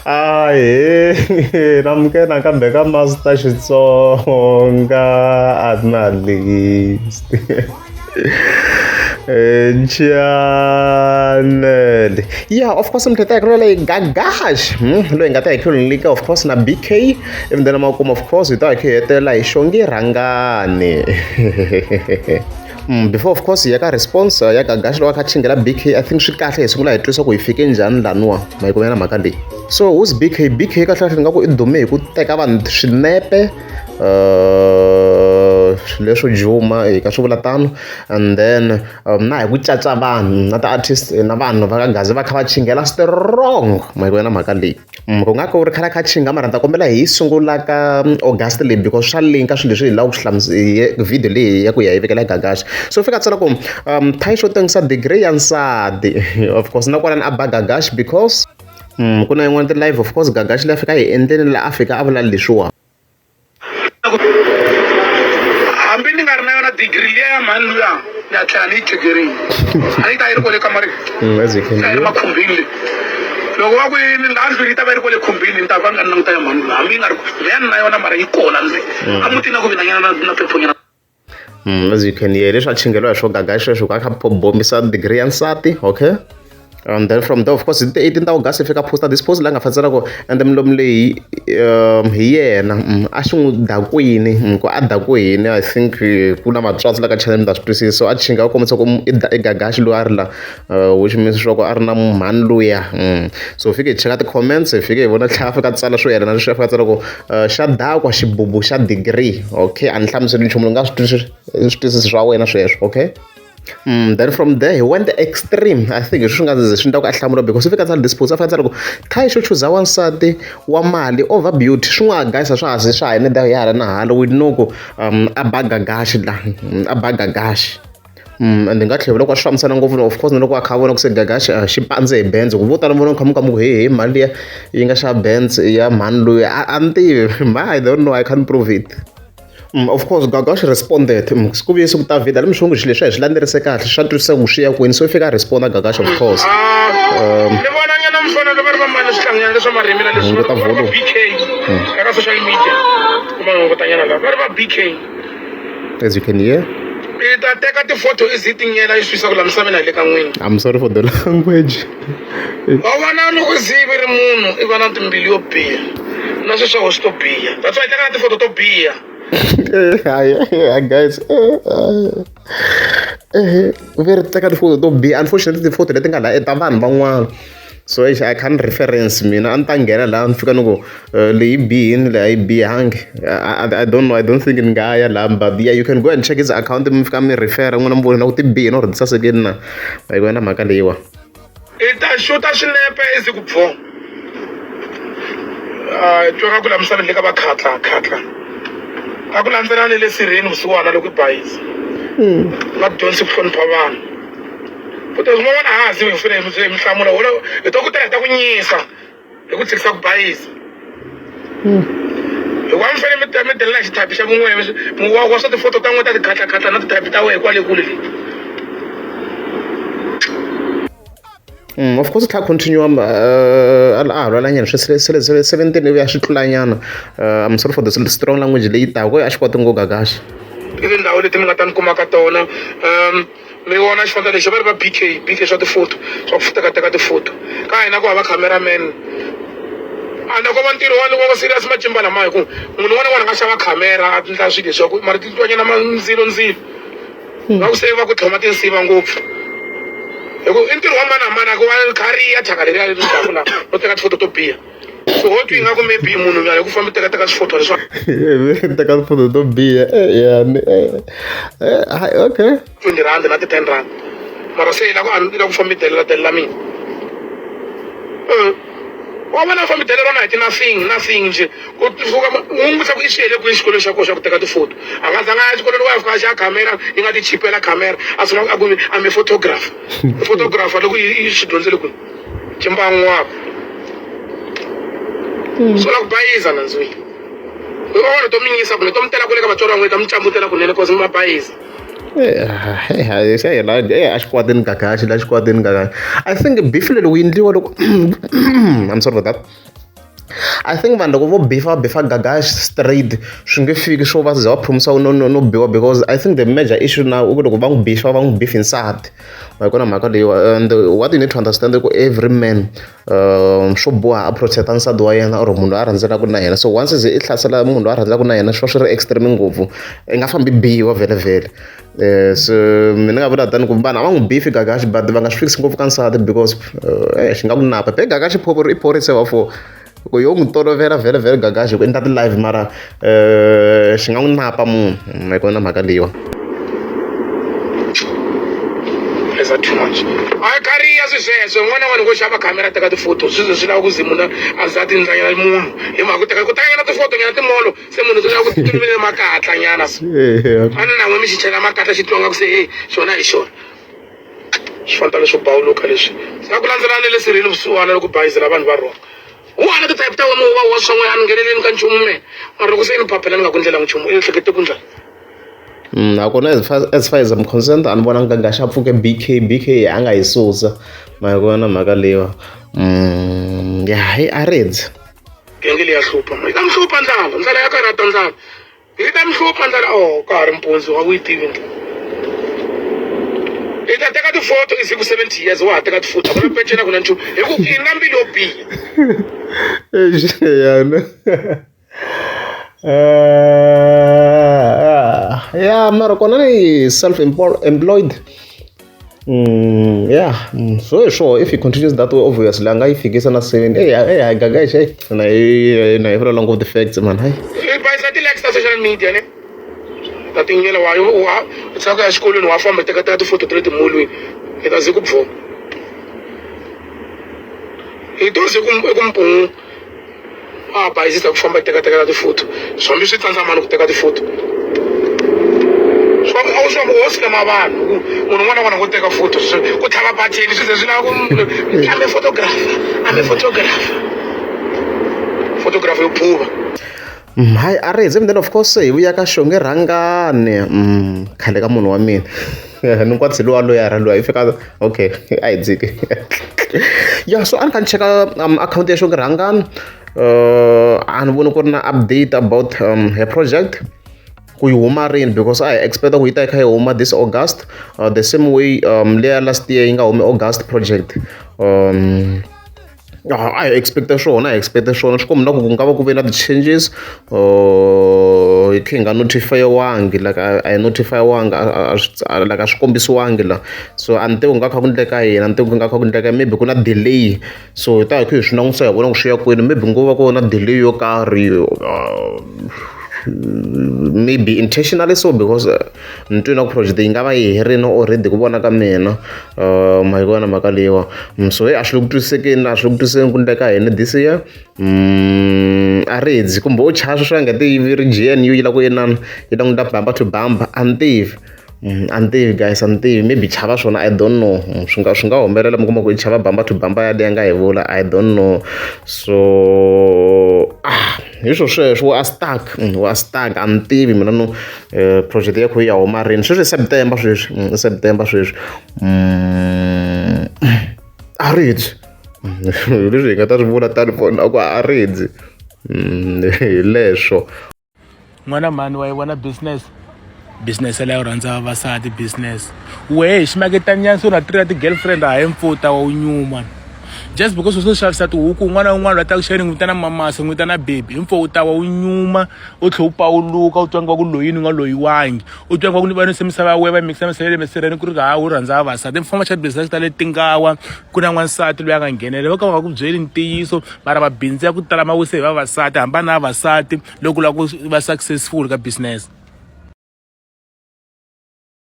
Ahee namukela nakambe ka Master Xitsonga Analyst channel. Yeah, of course mi ta hi leyi Gagash loyi hi nga ta hi khe of course na BK ivi then makumu of course hi ta hi khe hi hetelela hi Xongi Rhangani. Before of course hi ya ka response ya Gagash loko a kha a chingela BK I think swi kahle hi sungula hi twisa ku hi fike njhani laniwa ma yi kumela mhaka leyi. So who's BK? BK kahlekahle ni nga ku i dume hi ku teka vanhu swinepe leswo juma hi ka swi vula tano and then na hi ku caca vanhu na ti-artist na vanhu va ka Gaza va kha va chingela strong ma yi vona mhaka leyi. Ku nga ku ri khale a kha a chinga mara ni ta kombela hi yi sungula ka August leyi because swa link-a swilo leswi hi lavaka ku swi video leyi ya ku ya yi vekela Gagash. So fika a tsala ku thayi xo tengisa degree ya nsati of course na kwalano a ba Gagash because ku na yin'wana ti-live of course Gagash leyi a fika a yi endleni laha a fika a vula leswiwa. Hambi ni nga ri na yona degree liya ya mhani luya ni ya tlhela ni yi chekerile a yi ta yi ri kwale kamareni yi ri makhumbini le loko va ku yini laha ndlwini yi ta va yi ri kwale khumbini ni ta va ni nga ni languta ya mhani luya hambi yi nga ri leya ni na yona mara yi kona ndzi a mutini a ku vi na nyana na na phephonyana. As you can hear leswi a chingeriwa hi swo gaga sweswo ku a kha a bombisa degree ya nsati okay. And then from there of course hi ti 18 ta August fika posta this post la nga fanela ku ende milomu leyi hi yena a xi n'wi dakwini ku a dakwini I think ku na vatswatsi la ka channel mi ta swi twisisa so a chinga ku kombisa ku i Gagashi loyi a ri la which means swa ku a ri na mhani luya so hi fike hi cheka ti-comments hi fike hi vona tlhela a fika a tsala swo yelana leswi a fika a tsala ku xa dakwa xibubu xa degree okay a ni hlamuseli nchumu lowu nga swi swi twisisi swa wena sweswo okay. Then from there he went extreme I think hi swi nga ze swi endla ku a hlamula because i fika a tsala this post a fika a tsala ku thayi xo chuza wansati wa mali over beauty swi n'wi guys a swa ha ze swa ha yini ya hala na hala we know ku a ba Gagashi la a ba Gagashi. And nga tlhela loko a swi fambisana ngopfu of course na loko a kha a vona ku se Gagashi xi pandze hi Benz ku vo tala vona kha mi ka mi ku he he mali liya yi nga xava Benz ya mhani loyi a ni tivi I don't know I can't prove it. Of course Gagash responded ku vuye siku ta video mi swi xilo leswi a hi swi landzerise kahle swa twisisa ku swi ya kwini so i fika a responda Gagash of course. Ni vona nyana mufana va ri va mani swihlanganyana leswa marimi na leswi Hunguta va ri va volume. BK eka social media kuma hungutanyana la va ri va BK. As you can hear. I ta teka tifoto i zi tinyela yi swi yisa ku la misaveni a hi le ka n'wina. I'm sorry for the language. Wa vona loko zivi ri munhu i va na timbilu yo biha na swilo swa hosi to biha that's why i teka na tifoto to biha. Hayi guys ve ri teka tifoto to biha unfortunately tifoto leti nga laha i ta vanhu van'wana so eish I can't reference mina a ni ta nghena laha ni fika ni ku leyi bihini leyi a yi bihangi I don't know I don't think ni nga ya laha but yeah you can go and check his account mi fika mi refer n'wina mi vona ku ti bihini or ti sasekile na ma yi vona mhaka leyiwa. I ta xuta swinepe i ze ku bvo a twa nga ku la misaveni le ka va khatla khatla a ku landzela ni le sirheni vusiwana loko i bayisa nga dyondzisi ku hlonipha vanhu ku ta swin'wana a ha zivi hi fanele hi mi hlamula hola hi to ku tela hi ta ku nyisa hi ku tshikisa ku bayisa hikuva mi fanele mi mi delela hi xithapi xa vun'we mi wa wa swa tifoto ta n'we ta tikhatla-khatla na tithapi ta wehe kwale kule le. Of course tlha continue a ha lwalanyana swi sele sele sele 17 ivi a swi tlulanyana I'm sorry for the strong language leyi taka a xi koti ngo Gagashi. I tindhawu leti mi nga ta ni kuma ka tona mi vona xifaniso lexi va ri va B_K B_K swa tifoto swa ku tekateka tifoto ka hina ku hava camera man a na ko va ntirho wa wa serious macimba lama hi ku munhu un'wana na un'wana a nga xava khamera a endla swilo leswaku mara ti twanyana ndzilo ndzilo va ku se va ku tlhoma tinsiva ngopfu hi ku i ntirho wa mani na mani a ku va khariya thyaka leriya ri dlaku la ro teka tifoto to biha so ho twi ingaku maybe munhu ya hi ku famba teka teka swifoto leswa teka tifoto to biha yani okay 20 rand na ti 10 rand mara se yi la ku yi la ku famba yi delela delela mina wa vona a fambi delela na hi ti nothing nothing njhe ku suka u n'wi vutisa ku i swi yele kwihi xikolweni xa koho xa ku teka tifoto a nga zanga a ya xikolweni wa ya fika a xava khamera yi nga ti chipela khamera a sungula a ku I'm a photographer photographer loko yi swi dyondzele kwihi Chimban'waku swo la ku bayiza nandzwini hi van'wana to mi nyisa kunene to mi tela kule ka vatswari van'we ta mi cambutela kunene cause mi va bayiza. Se yena a xikwatini Gagashi la xikwatini Gagashi I think beef leyi loko yi endliwa loko I'm sorry for that. I think vanhu loko vo bifa va bifa Gagash straight swi nge fiki swo va za va phumisa no biwa because I think the major issue now i ku loko va n'wi bifa va n'wi bifi nsati ma yi kona mhaka leyiwa and what you need to understand i ku every man swo boha a protect nsati wa yena or munhu loyi a rhandzanaka na yena so once ze i hlasela munhu loyi a rhandzaka na yena swi va swi ri extreme ngopfu i nga fambi biwa vhele vhele so mina ni nga vula tani ku vanhu a va n'wi bifi Gagash but va nga swi fikisi ngopfu ka nsati because xi nga ku napa pe Gagash i phorise wa for ku yo n'wi tolovela vhele vhele Gagash ku endla ti-live mara xi nga n'wi napa munhu ma yi kona mhaka leyiwa. Is that too much? A yi khariya swi sweswo n'wana n'wana ngo xava khamera teka tifoto swi ze swi lava ku ze munhu a za tindlanyana munhu hi mhaka ku teka ku tekanyana tifoto nyana timolo se munhu swi lava ku titumele makatla nyana so a ni na n'we mi xi chela makatla xi twa nga ku se hey xona hi xona xifanta leswo bawuluka leswi swi ku landzelana le sirheni vusiwana loko bayizela vanhu va rhonga wu hana ti-type ta wena wa wa swin'we a ni ngheneleni ka nchumu me mara loko se ni phaphela ni nga ku ndlela nchumu i ehlekete ku ndlela. Nakona as far as I'm concerned a ni vona Gagash a pfuke BK BK a nga yi susa ma yi vona mhaka leyiwa ya hi a ridzi genge leyi ya hlupha yi ta mi hlupha ndlala ndlala ya karhata ndlala yi ta mi hlupha ndlala oh ka ha ri mpundzu a wu yi tivi ndlala i ta teka tifoto i siku 70 years wa ha teka tifoto a ku na peceni a ku na nchumu hi ku i na mbilu yo biha. Yana ya mara kona ni self employed. Yeah, so hi sure if he continues that way obviously a nga yi fikisa na 70. Hey, hey, Gagash, hey na hi na hi vulavula ngopfu ti-facts man hayi. I bayisa ti-likes ta social media ne ta tinyela wa wa u tshika ku ya exikolweni wa famba teka teka tifoto ta le timolweni hi ta ze ku bvo hi to ze ku ku mpungu a bayisisa ku famba teka teka tifoto swi hambi swi tsandza mani ku teka tifoto swa a wu swa ho scam vanhu ku munhu un'wana na un'wana ngo teka foto ku tlhava batheni swi ze swi lava ku I'm a photographer, I'm a photographer, photographer yo phuva. Hayi a ri and then of course hi vuya ka Xonge Rhangani khale ka munhu wa mina ni kwatsi luwa loyi ra luwa yi fika okay a hi dziki ya so a ni kha ni cheka akhawunti ya Xonge Rhangani a ni voni ku ri na update about her project ku yi huma rini because a hi expect ku yi ta yi kha yi huma this August the same way leya last year yi nga humi August project a hi expect swona a hi expect swona swi komba na ku ku nga va ku ve na ti-changes hi kha hi nga notify-wangi like a hi notify-wanga like a swi kombisiwangi la so a ni tivi ku nga kha ku endleka yini a ni tivi ku nga kha ku endleka maybe ku na delay so hi ta hi kha hi swi langutisa hi vona ku swi ya kwini maybe ngo va ku na delay yo karhi maybe intentionally so because ni twi na ku project yi nga va yi herini already ku vona ka mina ma yi vona mhaka leyiwa so hey a swi le ku twisisekeni a swi le ku twisiseni ku endleka yini this year a ri dzi kumbe u chava sweswo nga ti ri G_N_U yi lava ku inana yi languta bamba to bamba a ni tivi a ni tivi guys a ni tivi maybe chava swona I don't know swi nga humelela mi kuma ku i chava bamba to bamba yaliya nga hi vula I don't know so ah hi swo sweswo wa stuck wa stuck a ni tivi mina no project ya kho yi ya huma rini sweswi i September sweswi i September sweswi a ri dyi leswi hi nga ta swi vula tani for ku a ri dyi hi leswo. N'wana mhani wa yi vona business business leyo rhandza vavasati business wehe ximaketanyana se u na three ya ti-girlfriend a hi mpfuta wa wu nyuma just because u swo xavisa tihuku un'wana na un'wana loyi a taka xeni n'wi vitana mamasa n'wi vitana baby hi mpfo u ta wa wu nyuma u tlhe u pawuluka u twa nga ku loyini u nga loyiwangi u twa nga ku ni va nise misava ya wena va mikisa misava ya le misireni ku ri ha u rhandza vavasati mfama xa business ta le tingawa ku na n'wansati loyi a nga nghenela va ka va nga ku byeli ntiyiso mara mabindzu ya ku tala ma wise hi vavasati hambana na vavasati loko u lava ku va successful ka business.